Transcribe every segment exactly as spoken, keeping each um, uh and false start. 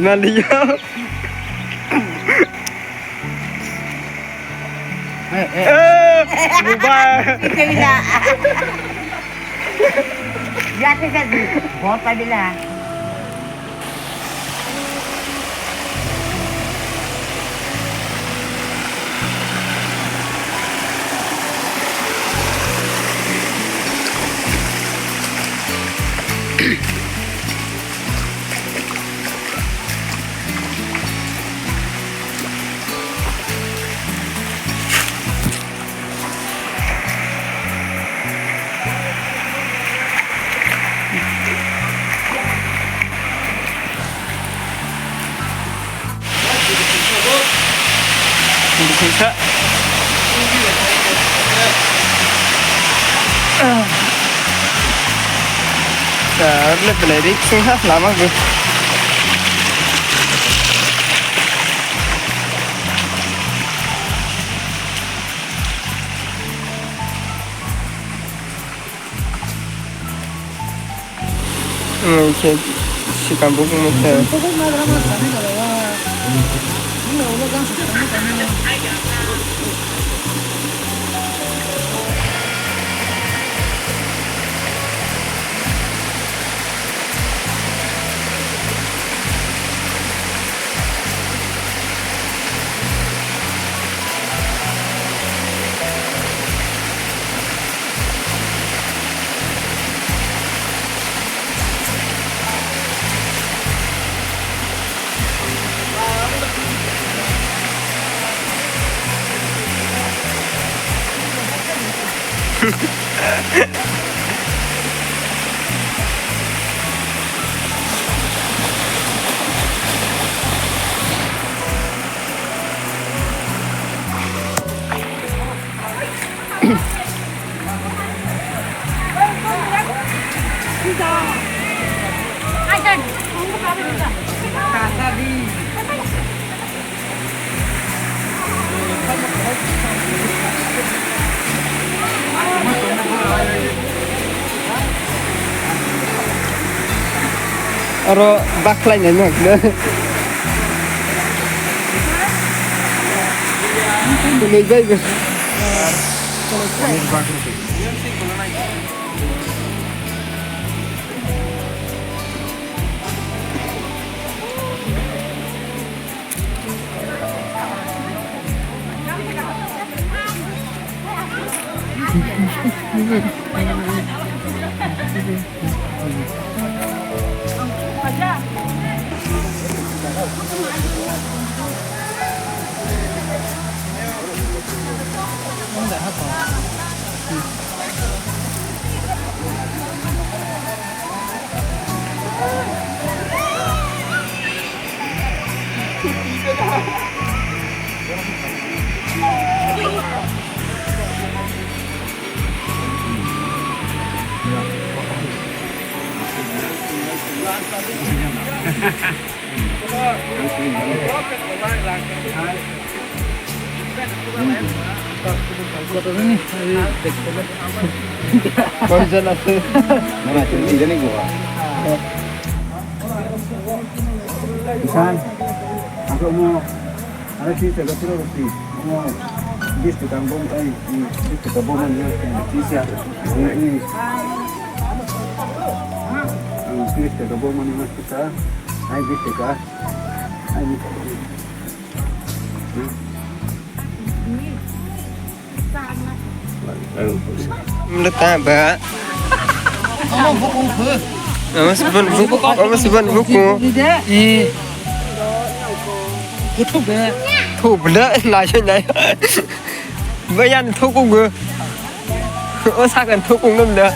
Maliya. Eh, eh. Eh, bubar. Pabila. Ya, te jadi. Bot pabila. Bukhungsa. Tablet belai rik sungha lama bo. Wngkhe swkang bukung masa. Oro baklai nai no. Nui bai bo. Koijon ase? Mana sini jadi gua. Isan, aku mau, ada sih saya suruh sih, mau bis tukang bom, eh, bis tukang bom mana, bisa, ini, ini, bis tukang bom mana kita, naik bis tukang. Mula ta ba. Omo sibon buku, omo sibon buku. Eh. Itu be. Thu bela lai lai. Bayan thu ku ge. O sakan thu ku ngam da.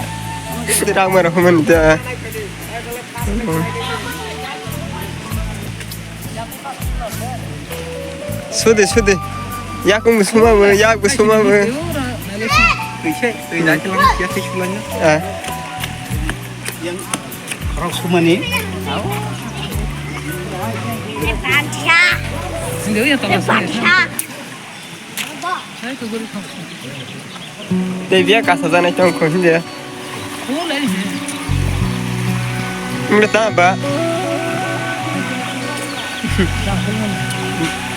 Tidak merah men da. Sudi, sudi. Yakung suma bo, yak suma bo. Ah. Rok sumani. Tei biya kasa janai tong kho hinde. Mula ta ba.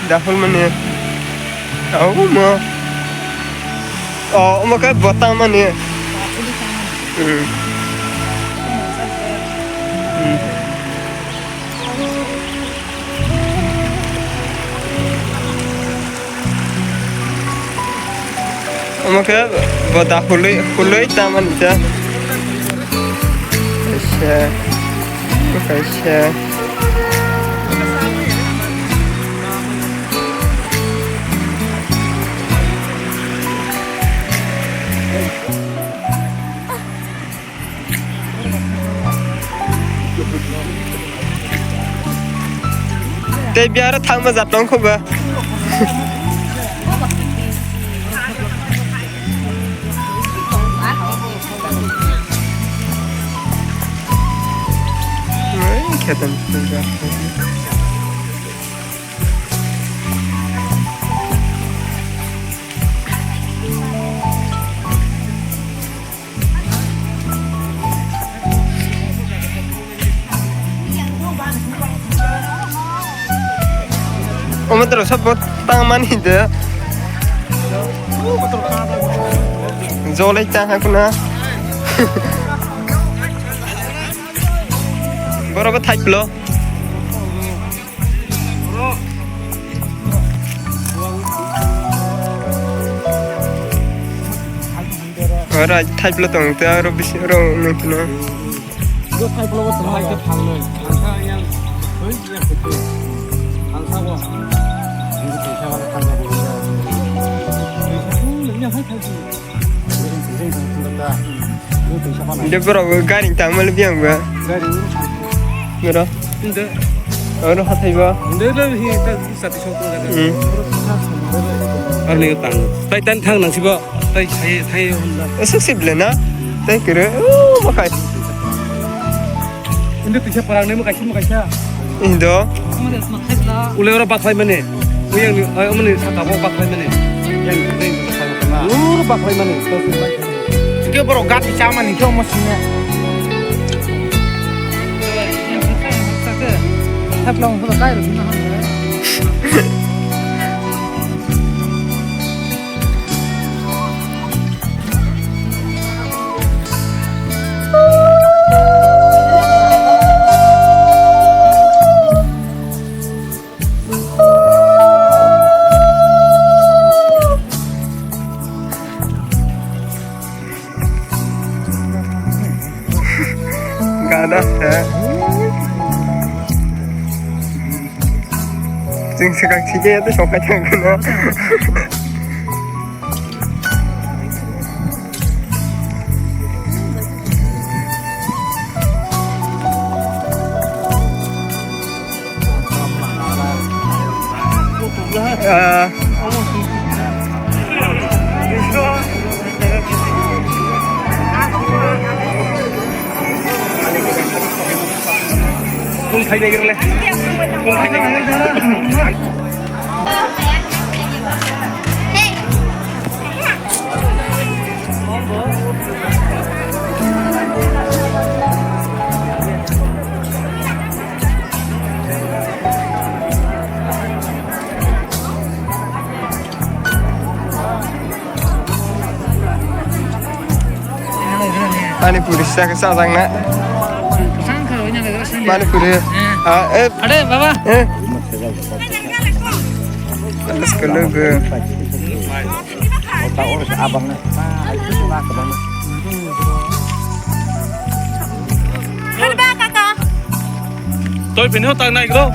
Dahul mani. Oh, omo. Oh, omo khe bo tangmani. Hmm. Hmm. Omo khe bo da hului, hului tamani ta. Kaisa, kaisa. Tei biaro thangma jat tong kho ba. Ai, khetan. Omo toro sabo tangmani de. Jolai tang hakuna. Boro bo thaiplo. Oro thaiplo tong te oro bisi oro nung tino. Yo thaiplo bo tong hai ke phalnoi. Angsa yang khoi yang khoi. Angsa bo. Ini bisa wala thang na bo. Ini hai thai. De borok gari tangmani biyang ba. Gari. Boro. Inde. Oro hathai ba. Inde le hi ta sati sok ko jaga. Hmm. Arni tang. Tai tan thang nang sibo. Tai sai sai honda. Esok sip le na. Tai kere. Oh, makai. Inde tisa parang ne makai makai sa. Indo. Ule oro baklai mane. Uyang ni, ay, omani saka bo baklai mane. Yang ni, ur baklai mane. Ke borok gati chamani ke omo sine. Thaplang ko kai ro na. Gada, eh. Jing sekarang sini itu sokai tangkana. Ah. Kung khai dai gere le. Kung khai dai gere. Pani puri sa sa jang na. Pani puri. Ah, eh. Ade, baba. Eh. Let's go, look good. Toi pini ho tang nai gro.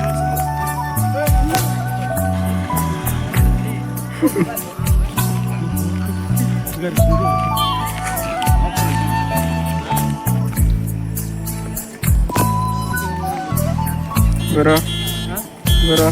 Bro. Bro.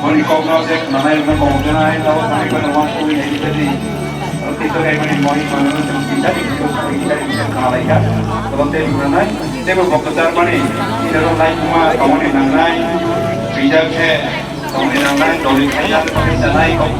Boni kokno je khwnanai rokno kok hwnjanai, tabok thangwi phano uansugwi nai di. Aro tei to kaimani moi manwi chwng tini jani kisa sari tini jani kisa khwnalaikha. Tabok tei rwnai, teibo bo kwchar mani, tini oro nai kuma tongmani nangnai, twijak khe tongmani nangnai, doli khaijak, khaijak nai kok.